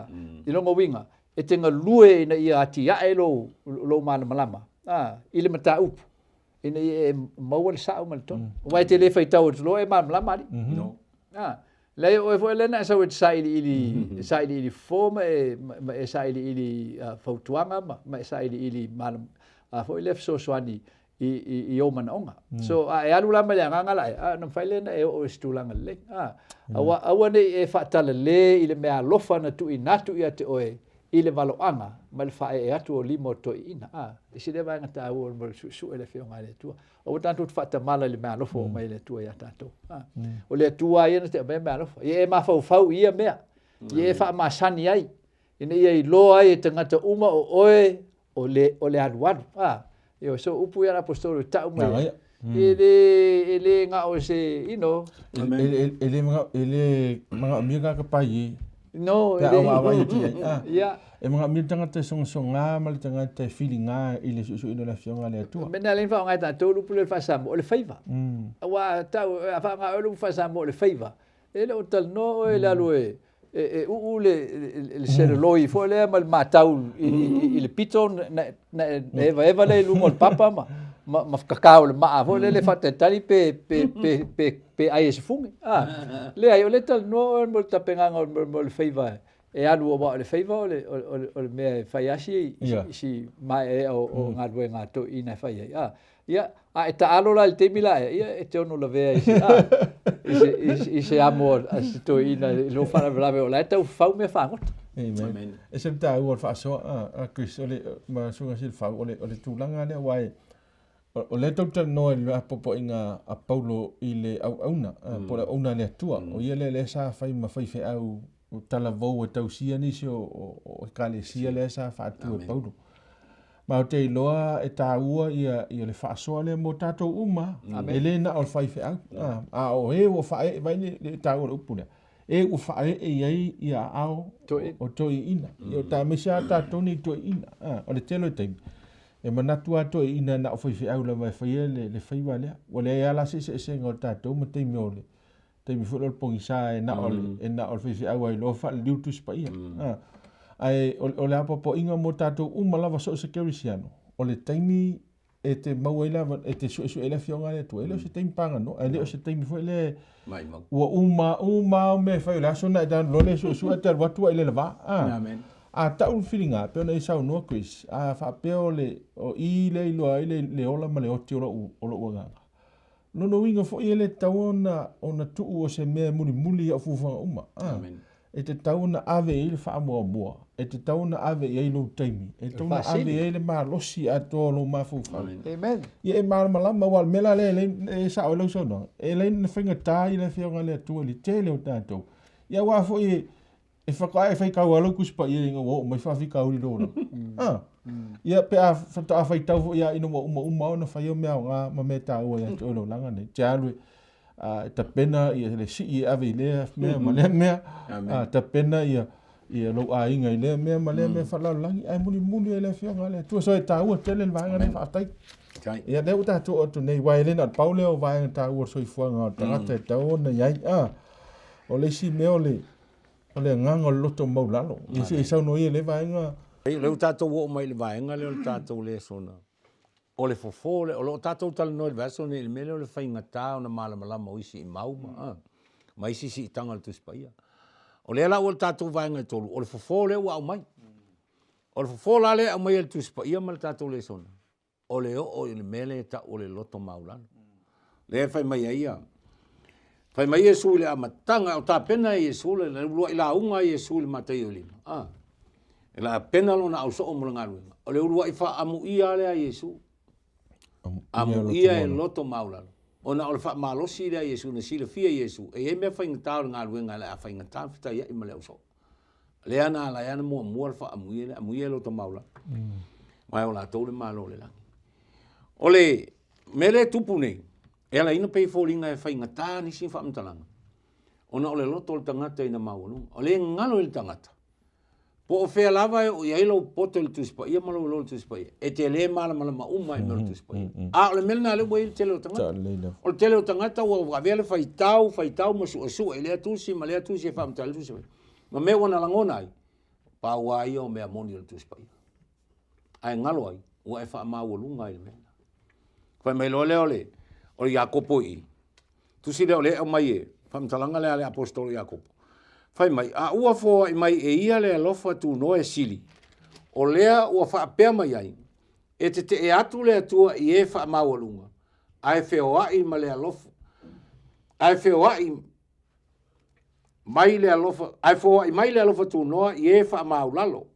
S2: i lona uiga, e te galue ina ia atiae lou, lou malamalama, a, i le mataupu, ina ia e maua le sao ma le tonu. Aua e te le faitau atu loa e malamalama alii.
S3: No.
S2: A, leai o oe foi lea na e sau e te sailiili, sailiili fofo ma e, ma e sailiili fautuaga ma, ma e sailiili malam, a foi lea fesoasoani i, i, i ou manaoga. So, a e alu la ma le agaga la e, a, ona mafai lea ona e oo i se tulaga lelei. A, aua, aua ne i e faatalale i le mea alofa na tuuina atu ia te oe i le valoaga ma le faaee atu o lima o toeaiina. A, e ese lea vaega taua mo le suesue le Afioga a le Atua. Aua tatou te faatamala i le meaalofa ua aumai e le Atua ia tatou. A, o le Atua lava ia na te aumaia meaalofa. Ia e mafaufau i ia mea, ia e faamasani ai, ina ia iloa ai e tagata uma o oe o le, o le alualu. A, ioe, so upu ia a le Aposetolo e tau mai ai, e le, e le na o se, you know.
S1: E le e le manaomia tagata pai
S2: No,
S1: e le. Pe a vaavaai atu i ai. Ah. Ia. E manaomia le tagata e sogasoga ma le tagata e filiga i le suesueina o le Afioga a le Atua.
S2: Mea lena lea na faaaoga e tatou le upu lea o le faa-Samoa, o le faiva. Aua a tau, a faaaoga e oe le upu faa-Samoa o le faiva, e le o talanoa oe i le alu e, e uu le, le seleloi foi lea ma le matau i, i, i le pito na, na, na evaeva lea i luga o le papa ma, ma, ma kakao o le maa foi lele faatalitali pe, pe, pe, pe, pe ai e se fugi. Ah, leai, o lea e talanoa oe mo le tapenaga o le faiva e alu aua o le faiva o le, o, o, o le mea e fai lava si, si, si maeaea o, o galuega a toeaiina e fai ai. Ah, Ia, a e taalo la i le taimi la ea, ia e te ono lavea i se, a, i se, i se, i se amo a se toeaina i lou faalavelave o la e taufau mea fagota.
S1: Amen. Amen. E se le taua o le faasoa, a, a Chris, o le, ma Susuga Silafau, o le, o le tulaga lea, aua e, o lea tou te talanoa i le apoapoaiga a Paulo i le auauna, mm. po o le auauna a le Atua, mm. o ia lea lea sa fai ma faifeau talavou e tausia nisi o, o, o ekalesia lea sa faatu e Paulo. Ma ou te iloa e taua ia, ia le faasoa lea mo tatou uma, Amen. E le na o le faifeau. A, a o e ua faaee, vaai le, le taua o le upu lea, e ua faaee i ai ia aao o toeaiina. Ia o ta aemaise lava tatou nei toeaiina. A, o le tele o taimi, e manatu lava toeaiina na o faifeau lava e faia le, le faiva lea. Ua leai lava la se eseesega o tatou ma taimi o le, taimi foi lea o le pogisa e na o le, e na o le faifeau lava iloa faaliliu le Tusi Paia. A, ae o le apoapoaiga mo tatou uma lava so o se kerisiano, o le taimi e te maua ai le ava, e te suesue ai le Afioga a le Atua, e le o se taimi paganoa, e le o se taimi foi lea ua uma uma au mea e fai o le aso na e tanu loa le suesue ae te alu atu ai i le va. A, a tau le filiga, pei ona e saunoa Chris, a faapea o le, o i lea e iloa ai le, le ola ma le oti o lou, o lou agaga. Lona uiga foi e le tatau ona, ona tuu o se mea e mulimuli i au fuafuaga uma. A, e tatau ona ave i ai le faamuamua, e tatau ona ave i ai lou taimi, e tatau ona ave i ai le malosi atoa o lou mafaufau.
S2: Amen.
S1: Ia e malamalama, aua o le mea la lea e leai, e sao ai lau saunoaga, e leai ona faigata i le Afioga a le Atua i le tele o tatou. Ia aua foi e, E faatoa e faitau lava lau Tusi Paia ina ua oo mai faafitauli i lou olaga. A? Ia, pe a faatoa faitau foi lava ina ua uma uma ona fai au mea aoga ma mea taua ia te oe i le olaga nei. E te alu e, a, e tapena ia le sii e ave i lea mea ma lea mea, a, tapena ia, ia lou aiga i lea mea ma lea mea faalelalolagi, ae mulimuli ai le Afioga a le Atua. So e taua tele le vaega lea, faafetai. Ia, lea ua tatou oo atu nei, aua e le na o le pau lea o vaega taua o le soifuaga o le tagata e tatau ona i ai. A, o le isi mea o le, O le agaga o le loto maulalo. Ia se i saunoa ia i lea vaega.
S3: O lea ua tatou oo mai i le vaega lea o le tatou lesona, o le fofo lea. O lo o tatou talanoa i le vaiaso lenei i le mea lea o le faigata ona malamalama o isi imau ma, ma isi siitaga o le Tusi Paia. O lea la ua i le tatou vaega e tolu, o le fofo lea ua aumai. O le fofo la lea e aumai e le Tusi Paia ma le tatou lesona, o le oo i le mea lea e tau o le loto maulalo. Lea e fai mai ai ia, fai mai Iesu i le amataga, o tapena e Iesu le, le uluai lauga a Iesu i le Mataio e lima. Ah, e tapena lona ausoo mo le galuega. O le uluai faaamuia lea a Iesu. Amuia e loto maulalo. Ona o le faamalosi lea a Iesu, na silafia e Iesu, e i ai mea faigata o le galuega o le a faigata le fetaiai ma le ausoo. Lea na ala ai ona muamua le faaamuia lea, amuia e loto maulalo. Ma e o latou le Malo o le lagi. O le mea lea e tupu nei, e ala ai ona pei e foliga e faigata nisi faamatalaga, ona o le loto o le tagata ina maualuga. O lea e galo i le tagata, po o fea lava e oo i ai lou poto i le Tusi Paia ma lou iloa i le Tusi Paia, e te le malamalama uma i mea o le Tusi Paia. A o le mea lena lea ua i ai le tele o tagata. O le tele o tagata ua avea le faitau, faitau ma suesue i lea tusi ma lea tusi e faamatala i le Tusi Paia. Ma mea ua na lagona ai, pau lava ia o mea moni o le Tusi Paia. Ae galo ai, ua e faamaualuga ai i le mea lena. Fai mai loa lea o le, o le Iakopo i i. Tusi lea o lea e aumai e faamatalaga lea a le Aposetolo Iakopo. Fai mai, a ua foai mai e ia le alofa tunoa e sili, o lea ua faapea mai ai, E tetee atu le Atua i e faamaualuga, ae feoai ma le alofa, ae feoai mai le alofa, ae foai mai le alofa tunoa i e faamaulalo.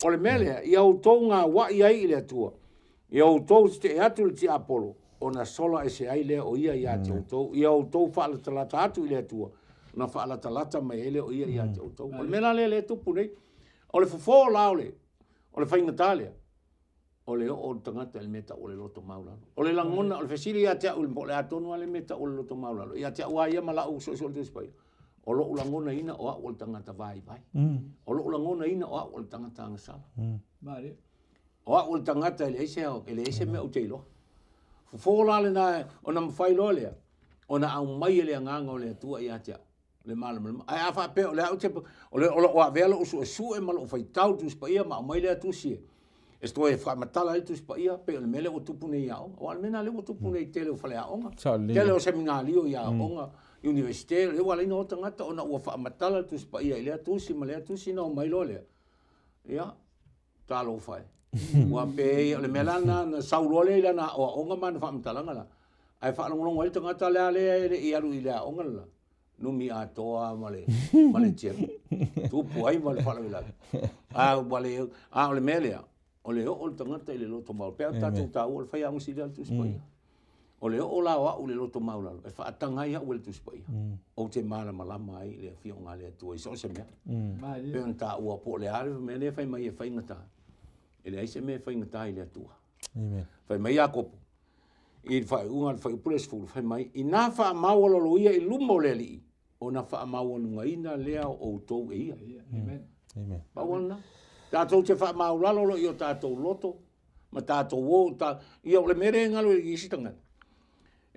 S3: O le mea lea, ia outou gauai ai i le Atua, ia outou tetee atu i le tiapolo, ona sola ese ai lea o ia ia te outou. Ia outou faalatalata atu i le Atua, ona faalatalata mai ai lea o ia ia te outou. O le mea la lea lea e tupu nei, o le fofo la o le, o le faigata lea, o le oo o le tagata i le mea e tau o le loto maualalo. O le lagona, o le fesili ia te au po o le a tonu lava le mea e tau o le loto maualalo. Ia te au lava ia ma lau suesue o le Tusi Paia, o lou lagonaina o au o le tagata vaivai. O lou lagonaina o au o le tagata agasala. O au o le tagata e leai se, e leai se mea ou te iloa. Fofo la lena ona mafai loa lea ona aumai e le Agaga o le Atua ia te au le malamalama. Ae a faapea o lea ou te, o le, o lo o avea lou suesue ma lou faitau i le Tusi Paia ma aumai lea tusi e, e toe faamatala ai le Tusi Paia, pei o le mea lea ua tupu nei i aoga. Aua o le mea lena lea ua tupu nei i le tele o faleaoga, tele o seminalio i aoga, Iunivesite, lea ua ala ai ona o tagata ona ua faamatala le Tusi Paia i lea tusi ma lea tusi ona omai loa lea. Ia, talofa e. Ua pei o le mea la lena na sau loa lea i lana aoaoga ma ana faamatalaga la, ae faalogologo ai le tagata lea lea e le i alu i le aoga le la, numi atoa ma le ma le tiaku. Tupu ai ma le faalavelave. A ua le a o le mea lea, o le oo o le tagata i le loto maualalo. Pei ona tatou taua o le faiaoga sili lava le Tusi Paia. O le oo la o au i le loto maualalo, e faataga ai au e le Tusi Paia. Ou te malamalama ai i le Afioga a le Atua i so o se mea. Pei ona taua po o le a le mea lea e fai mai e faigata. E leai se mea e faigata i le Atua. Amen. Fai mai Iakopo i le faaiuga o le fuaiupu le 10, fai mai, Inā faamaualalo ia i luma o le Alii, ona faamaualugaina lea o outou e ia.
S2: Amen.
S1: Amen.
S3: Pau lena. Tatou te faamaulalo loa i o tatou loto, ma tatou o, ta, ia o le mea lea e galo i isi tagata.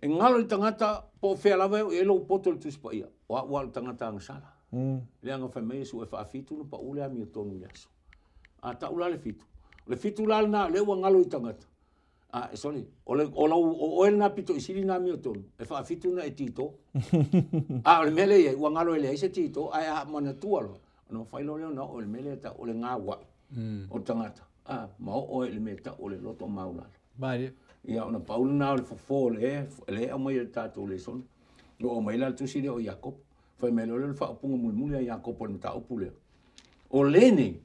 S3: E galo i le tagata po o fea lava e oo i ai lou poto i le Tusi Paia, o au lava o le tagata agasala. Leaga fai mai Iesu e faafitu ona pau le amiotonu i le aso. A tau la le fitu, o le fitu la lena lea ua galo i tagata, a, sorry, o, le, o, lau, o oe lena pito i sili na amiotonu, e faafitu ona e tito. A o le mea lea e i ai, ua galo e leai se tito, ae a manatua loa, ona mafai loa lea ona oo i le mea lea e tau o le gauai o le tagata, a, ma oo ai i le mea e tau o le loto maualalo.
S2: Malie.
S3: Ia, ona pau lena o le fofo o lea e aumai e le tatou lesona. Ua aumai la le tusi lea o Iakopo. Fai mai loa lea o le faaupuga mulimuli a Iakopo i le mataupu lea. O lenei,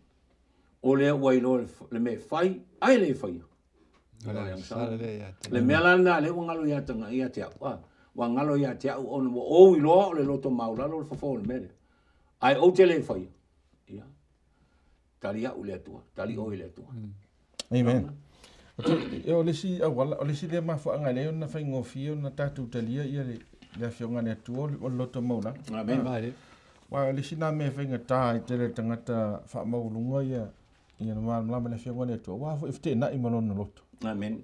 S3: o lea ua iloa le mea e fai, ae le faia. Le mea la lena lea ua galo ia te, ia te au, a, ua galo ia te au ona ua ou iloa o le loto maualalo le fofo o le mea lea. Ae ou te le faia. Ia. Tali au i le Atua, tali oe i le Atua.
S1: Amen. E o le isi auala, o le isi lea mafuaaga e leai ona faigofie ona tatou talia ia le, le afioga a le Atua o le loto maualalo.
S3: Amen.
S2: Amen.
S1: Aua o le isi lena mea e faigata ai tele le tagata faamaualuga ia ia le malamalama i le afioga a le Atua, aua foi e feteenai ma lona loto.
S3: Amen.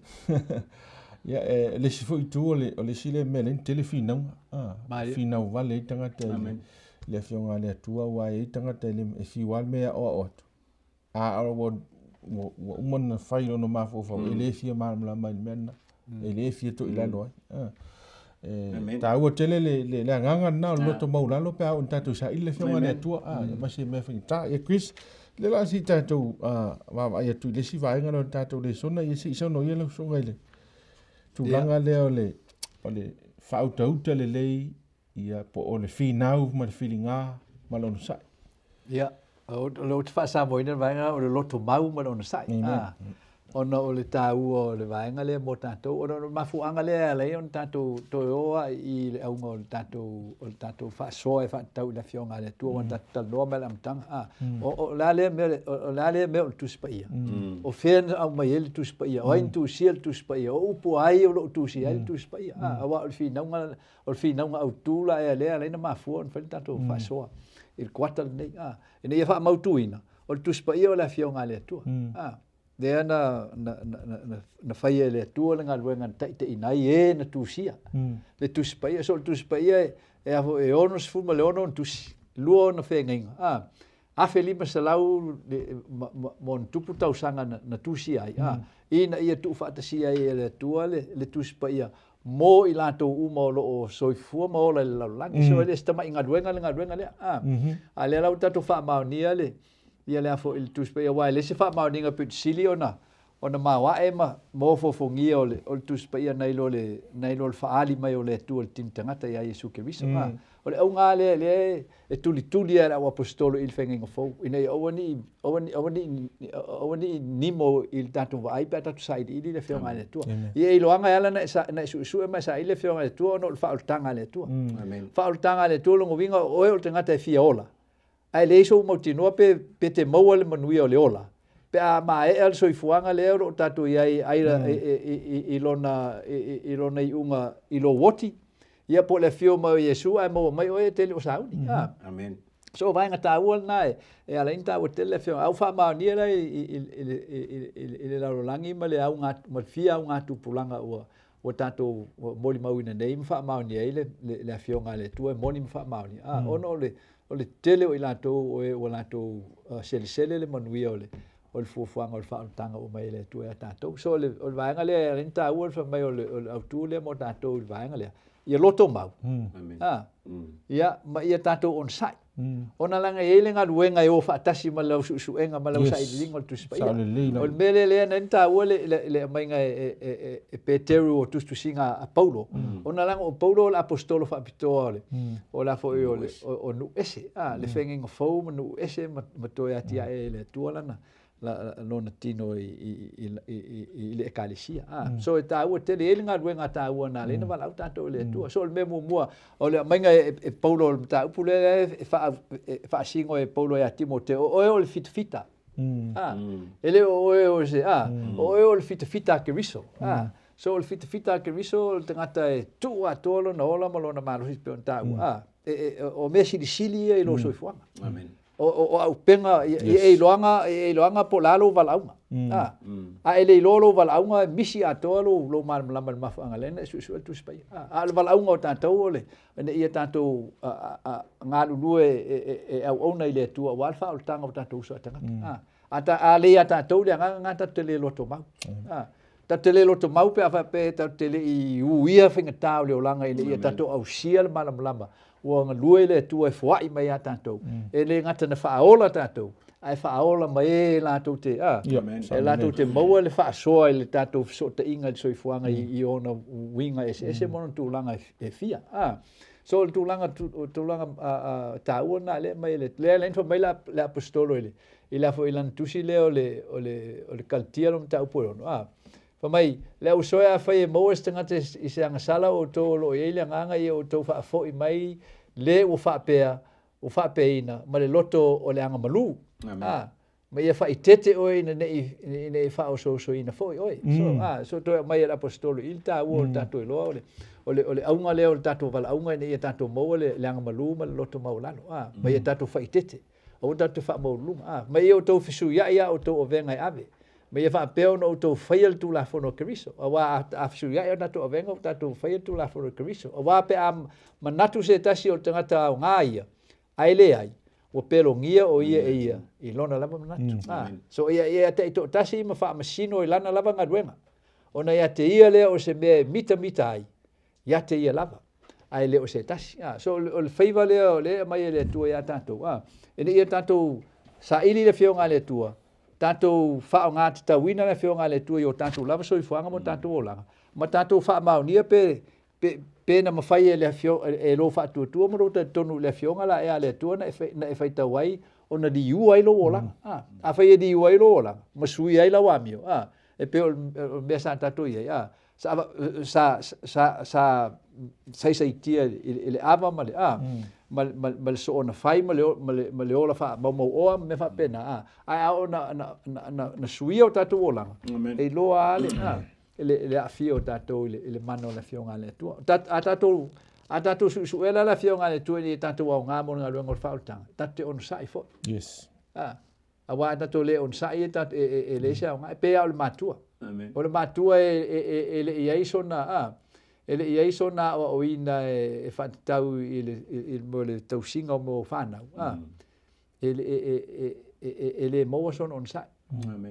S1: Ia, e, le isi foi itu o le, o le isi lea mea lea tele finauga. Ah, finau vale ai tagata i le, le afioga a le Atua, aua e i ai tagata e, le, e fiu lava le mea e aoao atu. A ua, ua, ua uma ona fai lona mafaufau, e le fia malamalama i le mea lena. E le fia toilalo ai. Ah. E, taua tele le, le, le agaga lena o le loto maualalo pe a oo ina tatou saili le Afioga i le Atua. Ah, ma se mea faigata. Ia Chris, lea la se i tatou vaavaai atu i le isi vaega lea o le tatou lesona, ia se i saunoa ia lau susuga i le tulaga lea o le, o le faautauta lelei ia po o le finau ma le filiga ma le onosai.
S2: Ia, o lea ou te faasamoaina le vaega o le loto mau ma le onosai. Ah, ona o le taua o le vaega lea mo tatou, ona o le mafuaaga lea e ala ai ona tatou toe o lava i le auga o le tatou, o le tatou faasoa e faatatau i le Afioga a le Atua, ua tatou talanoa mai i le amataga. Ah, o, o le a lea mea, o le a lea mea o le Tusi Paia? O fea na aumai ai le Tusi Paia? O ai na tusia le Tusi Paia? O upu a ai o lo o tusia ai le Tusi Paia? Ah, aua o le finauga O le finauga autu la ea lea e ala ai ona mafua ona fai le tatou faasoa i le kuata lenei, a, ina ia faamautuina, o le Tusi Paia o le Afioga a le Atua. A, lea na, na, na, na, na faia e le Atua le galuega na taitaiina ai e na tusia le Tusi Paia. So o le Tusi Paia e, e, a foi, e 66 ona tusi, lua ona feagaiga, a, 1500 ma, ma, ma ona tupu tausaga na, na tusia ai, a, ina ia tuufaatasia ai e le Atua le, le Tusi Paia mo i latou uma o lo o soifua ma ola i le lalolagi. So e le o se tamai galuega le galuega lea. A, a lea la ua tatou faamaonia le, ia le a foi le Tusi Paia, aua e leai se faamaoniga pito sili ona, ona maoae ma ofoofogia o le o le Tusi Paia nai lo le nai lo le faaali mai o le Atua i le tino tagata ia Iesu Keriso. A, o le auga lava lea lea e tulituli ai e le au aposetolo i le Feagaiga Fou, ina ia aua ne i aua ne i aua ne i aua ne i nimo i le tatou vaai pe a tatou sailiili le Afioga a le Atua. Ia e iloaga e ala ona e suesue ma e saili le Afioga a le Atua ona o le faaolataga a le Atua. Faaolataga a le Atua lona uiga o oe o le tagata e fia ola, Ae leai sou mautinoa pe pe te maua le manuia o le ola pe a maea le soifuaga lea o lo o tatou i ai ai i lona i lona iuga i lou oti, ia po o le afio mai o Iesu ae maua mai oe e te le o sauni. A.
S3: Amen.
S2: So o vaega taua lena e e ala ai ona taua tele le afioga. A ua faamaonia la i i i i le lalolagi ma le auga ma le fia augatupulaga ua ua tatou molimauina nei ma faamaonia ai le le afioga a le Atua e moni ma faamaonia. A, ona o le O le tele o i latou o e ua latou selesele le manuia o le o le fuafuaga o le faaolataga ua mai e le Atua ia tatou. So o le o le vaega lea e ala ai ona taua le fai mai o le o le autu lea mo tatou i le vaega lea, ia loto mau, a, ia, ma ia tatou onosai. Ona leaga e i ai le galuega e o faatasi ma lau suesuega ma lau sailiiliga o le Tusi Paia. O le mea lea lea na ala ai ona taua le le le aumaiga e e e Peteru o tusitusiga a Paulo, ona leaga o Paulo o le aposetolo faapitoa o le o le a foi o le o nuu ese, a, le feagaiga fou ma nuu ese ma ma toe atiae e le Atua lana lona tino i i i i le ekalesia. A, so e taua tele, e i ai le galuega taua na ala ai ona valaau tatou e le Atua. So o le mea muamua o le aumaiga e Paulo o le mataupu lea e faasino e Paulo ia Timoteo, o oe o le fitafita. A, e le o oe o se, a, o oe o le fitafita a Keriso. A, so o le fitafita a Keriso o le tagata e tuu atoa lona ola ma lona malosi e pei ona taua. A, e, e, o mea silisili ia i lou soifuaga.
S3: Amen.
S2: O, o, o auupega, ia, ia e iloaga, ia e iloaga po o le a lou valaauga. A, a e le iloa lou valaauga, e misi atoa lou, lou malamalama i le mafuaaga lea na e suesue le Tusi Paia. A, a o le valaauga o tatou o le, ina ia tatou galulue e auauna i le Atua aua le faaolataga o tatou uso a tagata. A, a le ia tatou le agaga lena, tatou te le lotomau. A, tatou te le lotomau pe a faapea tatou te le i uia faigata o le olaga ina ia tatou ausia le malamalama ua galue le Atua e foai mai ia tatou. E le gata na faaola tatou, ae faaola ma e latou te, a, e latou te maua le faasoa i le tatou fesootaiga i le soifuaga i ona uiga eseese ma ona tulaga e fia. A, so o le tulaga, o tulaga taua lena lea e aumai e le, lea la fai mai le aposetolo i le, i le a foi i lana tusi lea o le, o le, o le Kalatia lona mataupu e 6, a, fai mai, le ausoe afai e maua se tagata i se agasala o outou o lo o i ai le agaga ia outou faafoi mai le ua faapea, ua faapeaina ma le loto o le agamalu. A, ma ia faaeteete oe ina ne i, ina i faaosoosoina foi oe. So, a, so toe aumai e le aposetolo i le taua o le tatou iloa o le, o le, o le auga lea o le tatou valaauga ina ia tatou maua le, le agamalu ma le loto maualalo, a, ma ia tatou faaeteete. Aua tatou te faamaualuluga, a, ma ia outou fesuiai a outou avega e ave, ma ia faapea ona outou faia le Tulafono a Keriso. Aua a, a fesuiai a tatou avega ua tatou faia le Tulafono a Keriso. Aua pe a manatu se tasi o le tagata aoga ia, Ae leai, ua pelogia ʻo ia e ia i lona lava manatu. A, so ia ia taitoatasi ma faamasino i lana lava galuega, ona ia te ia lea o se mea e mitamita ai, ia te ia lava, ae le o se tasi. A, so o le faiva lea o lea e aumai e le Atua iā tatou, a, ina ia tatou saili le Afioga a le Atua, tatou faaaoga tatauina le Afioga a le Atua i o tatou lava soifuaga ma o tatou olaga, ma tatou faamaonia pe Pe, pe na mafai e le afio, e lou faatuatua ma lou talitonu i le Afioga la ea a le Atua na e, na e faitau ai ona liua ai lou olaga. A, afai e liua ai lou olaga, ma suia ai lau amio, a, e pei o le mea sa tatou i ai, a, sa, sa, sa, sa saisaitia i le ava ma le, a, ma, ma, ma le soona fai ma le, ma le, ma le ola faamaumauoa ma mea faapena, a, ae a oo na, na, na, na, na suia o tatou olaga, e iloa lava le, a, i le aafia o tatou i le mana o le Afioga a le Atua. A tatou, a tatou suesuea la le Afioga a le Atua ina ia tatou aoga mo le galuega o le faaolataga, tatou te onosai foi.
S1: Yes.
S2: A, aua a tatou le onosai e, e, e, e leai se aoga. E pei lava o le matua.
S3: Amen.
S2: O le matua e, e, e, e le i ai sona, a, e le i ai sona aoaoina e, e faatatau i le, i, i, mo le tausiga o mo fanau. A, e, e, e, e, e le maua sona onosai.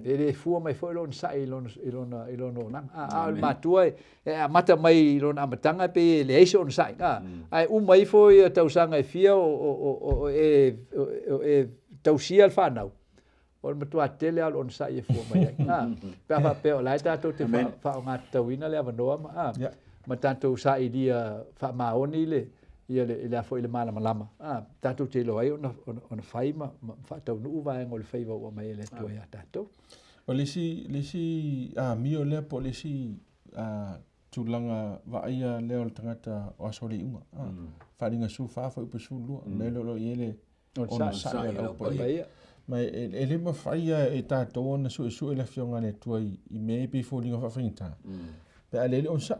S2: E le fua mai foi lona onosai i lona, i lona, i lona olaga. A, a o le matua e, e amata mai i lona amataga e pei e leai se onosai. A, ae uma ifo ia tausaga e fia o, o, o, o, e, o, e tausia le fanau. O le matua tele lava o le onosai e fua mai ai. A, pe a faapea o la e tatou te faaaoga tatauina le avanoa ma, a, ma tatou sailia faamaoni le, ia le, le a foi le malamalama, a, tatou te iloa ai ona, ona, ona fai ma, ma faataunuu vaega o le faiva ua aumai e le Atua ia tatou.
S1: O le isi, le isi amio lea po o le isi tulaga vaaia lea o le tagata o aso o le iuga. Faaaliga 14 fuaiupu 12, mea lea o lo o i ai le onosai a le Au Paia. Ma e le mafai e tatou ona suesue le Afioga a le Atua i mea e pei foliga faafaigata, pe a leai le onosai.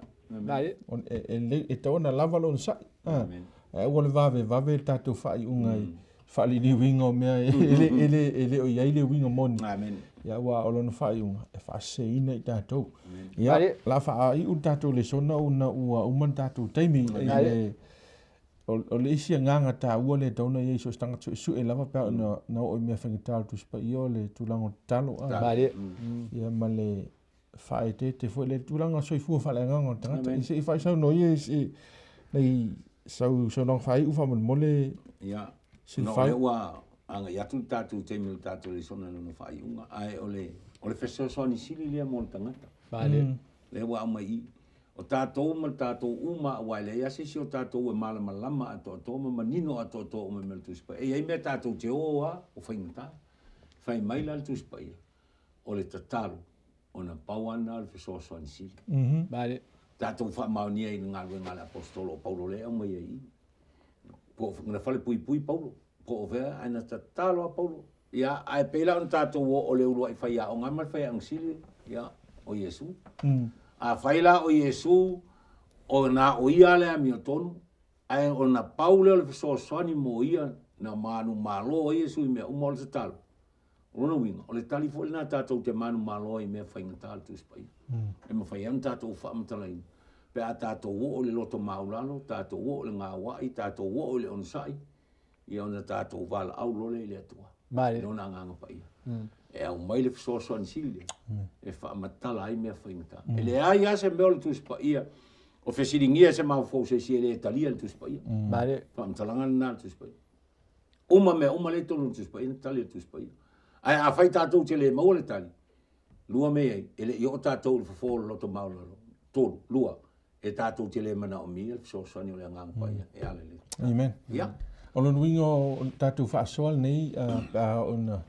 S1: E tatau ona lava le onosai. Ae aua le vavevave le tatou faaiuga i faaliliuina o mea e le o i ai le uiga moni. Ia, aua o lona faaiuga e faaseseina i tatou. Ia, o le a faaiu le tatou lesona ona ua uma le tatou taimi. O le isi agaga taua lea e tatau ona i ai i so o se tagata suesue lava pe a oo ina oo i mea faigata o le Tusi Paia o le tulaga o tatalo. Ia ma le faaeteete foi le tulaga o soifua faaleagaga o le tagata. Ia se i faasaunoa ia se nai sau saunoaga faaiu faamolemole.
S3: Ia, ona o lea ua agai atu le tatou taimi o le tatou lesona i lona faaiuga, ae o le o le fesoasoani sili lea mo le tagata. Lea ua aumai i i. O tatou ma le tatou uma, aua e leai lava se isi o tatou e malamalama atoatoa ma manino atoatoa uma i mea o le Tusi Paia. E i ai mea tatou te o lava o faigata. Fai mai la le Tusi Paia, o le tatalo, ona pau lava lena o le fesoasoani sili. Tatou faamaonia i le galuega a le Aposetolo o Paulo lea e aumai ai i i. Po o na falepuipui Paulo, po o fea, ae na tatalo lava Paulo. Ia, ae pei la ona tatou oo i le uluai faiaoga ma le faiaoga sili, ia, o Iesu. Afai la o Iesu, o na o ia le amiotonu, ae ona pau lea o le fesoasoani mo ia na manumalo ai Iesu i mea uma o le tatalo. O lona uiga, o le tali foi lena tatou te manumalo ai i mea faigata o le Tusi Paia. E mafai ai ona tatou faamatalaina pe a tatou oo i le loto maualalo, tatou oo i le gauai, tatou oo i le onosai, ia ona tatou valaau loa lea i le Atua, i Lona Agaga Paia, e aumai le fesoasoani sili lea e faamatala ai mea faigata. E leai lava se mea o le Tusi Paia o fesiligia e se mafaufau se isi e le talia le Tusi Paia. Faamatalaga lena a le Tusi Paia. Uma mea uma lea i totonu o le Tusi Paia, na tali e le Tusi Paia. Ae afai tatou te le maua le tali, lua mea i ai, e le i oo tatou i le fofo o le loto maualalo. Tolu, lua, e tatou te le manaomia le fesoasoani o le Agaga Paia e ala i le
S1: tatalo. Amen.
S3: Ia.
S1: O lona uiga o le tatou faasoa lenei pe a oo ina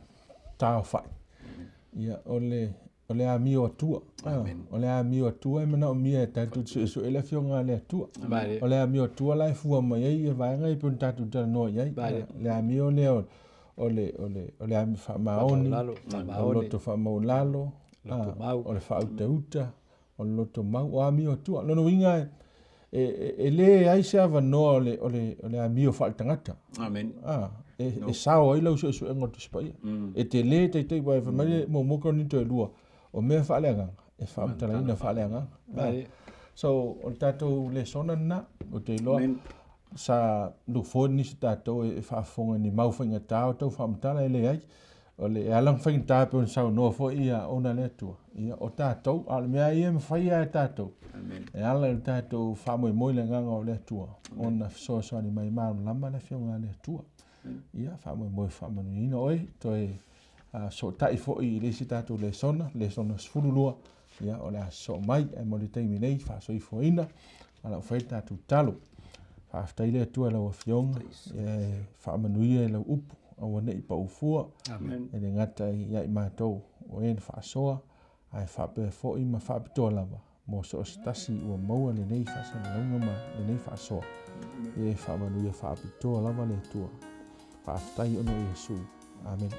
S1: taofai, ia, o le O le amio Atua. O le amio Atua e manaomia e tatou te suesue le Afioga a le Atua. O le amio Atua la e fua mai ai ia vaega ia e pei ona tatou talanoa i ai. Le amio lea o le o le o le amio faamaoni, o le loto faamaualalo, o le faautauta, o le loto mau, o amio Atua. Lona uiga e leai se avanoa o le, o le, o le amio faaletagata.
S3: Amen.
S1: Ah, e, no. e sao ai lau suesuega o le Tusi Paia. E tele taitai uae fai mai le muamua Korinito e lua, o mea faaleagaga, e faamatalaina faaleagaga. So, o le tatou lesona lena, ou te iloa, sa nofo nisi o tatou e faafofoga i ni mau faigata o tau faamatala, e leai. O le, e ala ona faigata e pei ona saunoa foi ia ona le Atua, ia, o tatou, a o le mea ia e mafai lava e tatou, e ala i le tatou faamoemoe i le agaga o le Atua, ona fesoasoani mai malamalama le Afioga a le Atua. Ia, faamoemoe faamanuiaina oe, toe sootai foi i le isi tatou lesona, lesona 12, ia, o le a sosoo mai, ae mo le taimi nei, faasoifuaina, a lau fai le tatou tatalo. Faafetai le Atua i lau Afioga, e faamanuia i lau upu, aua ne i pau fua, e le gata ia i matou o e na faasoa, ae faapea foi ma faapitoa lava mo so o se tasi ua maua lenei faasalalauga ma lenei faasoa. Ia e faamanuia faapitoa lava le Atua. Faafetai ona o Iesu. Amene.